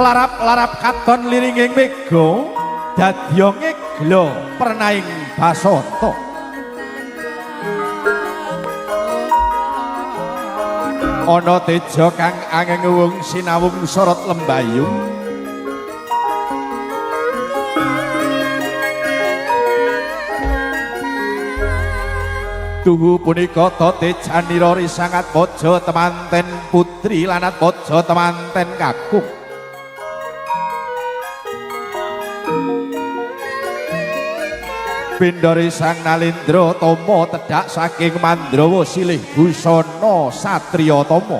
Larap-larap katon liringing mega dadya ngegla pernaing basanta. Ana teja kang angenguwung sinawung sorot lembayung. Tuhu punika tejanira risang atmaja temanten putri lan atmaja temanten kakung. Pindha Sang Nalendra Tama tedhak saking Mandrawa silih busana satriya tama.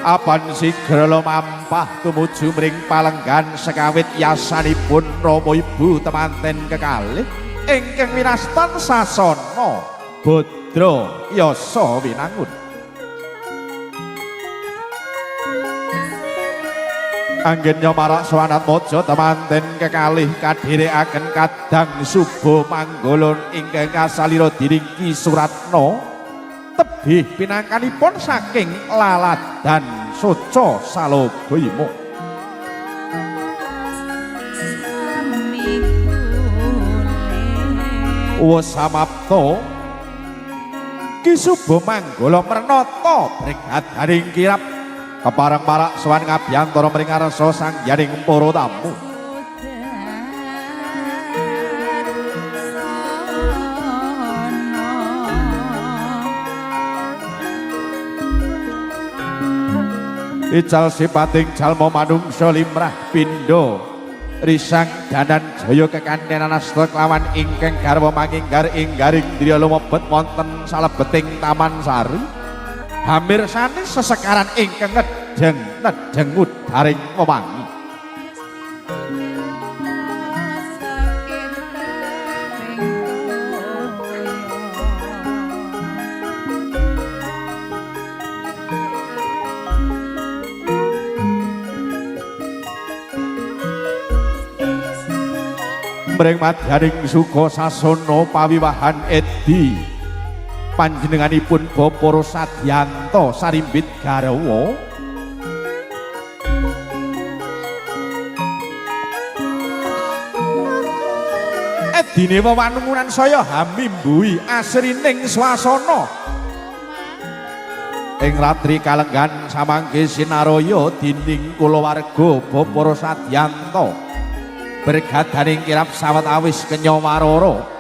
Apan sigra lumampah tumuju mring palenggan sekawit yasanipun Rama Ibu temanten kekalih ingkang winastan sasana Badra Yasa Winangun. Anggen nyomarak sowan atmaja temanten kekalih kadherekaken kadang Suba Manggala ingkang kasalira dening Ki Suratna tebih pinangkanipun saking laladan soca Salogayima. Wus samapta Ki Suba Manggala mrenata bregadaning kirap kepareng marak sowan ngabiyantara mring ngarsa sangyaning para tamu. Ical sipating jalma manungsa limrah pindha risang danan jaya kekantenan asta kelawan ingkang garwa manginggar ing garing driya lumebet wonten salebeting Taman Sari. Hamirsani sesekaran ingkang ngedeng nedeng udaring wewangi. Mring madyaning suka sasana pawiwahan edi panjenenganipun Bapak Rosadyanto sarimbit garwa edine wewangunan saya hamimbuhi asrining swasana ing ratri kalenggan samangke sinaraya dening kulawarga Bapak Rosadyanto bergadaning kirap sawetawis kenya warara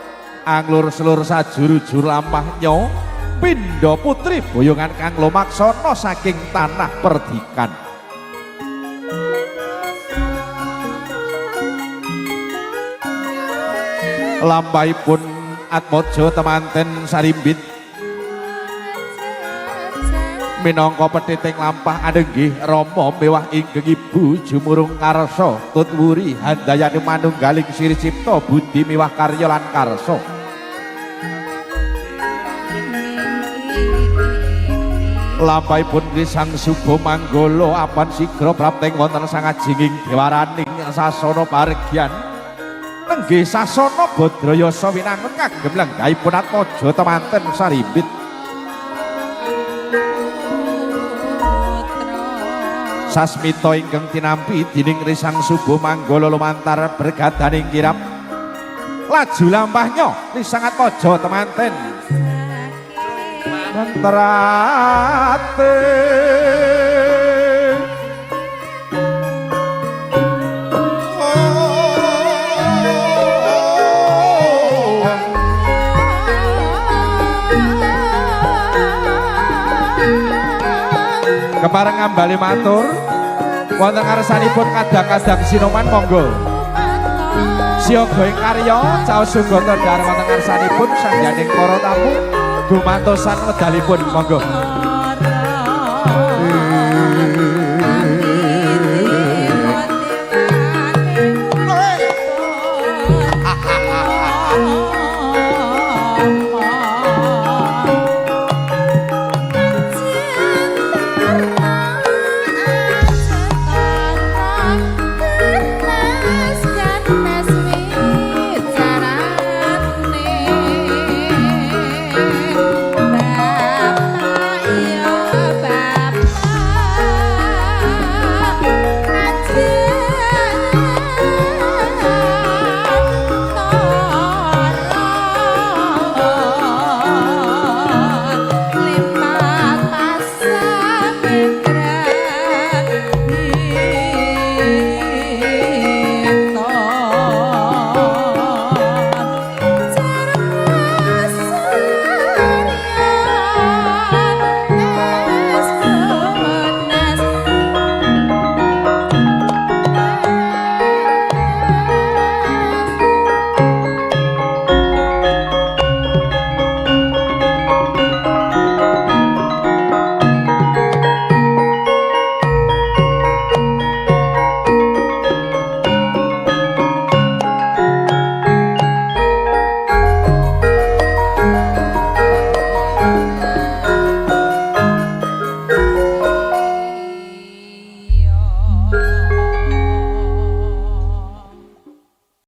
anglur selur sajuru-juru lampahnya pindha putri boyongan kang lumaksana saking tanah perdikan. Lampahipun atmaja temanten sarimbit minangka pethiting lampah anenggih rama mewah ingkang ibu jumurung karsa tut wuri handayani manunggaling sri cipta budi miwah karya lan karsa. Lampahipun Sang Suba Manggala apan sigra prapting wonten sangajenging dewaraning sasana paregyan nenggih sasana Badrayasa Winangun kagem lenggahipun atmaja temanten sarimbit. Sasmita ingkang tinampi dening Risang Suba Manggala lumantar bergadaning kirap laju lampahnya Risang atmaja temanten menterate kepareng ngambali matur wonten ngarsanipun kadang-kadang sinoman monggo siaga ing karya caos sunggata dhahar wonten ngarsanipun sangyaning para tamu gumantosan wedalipun monggo.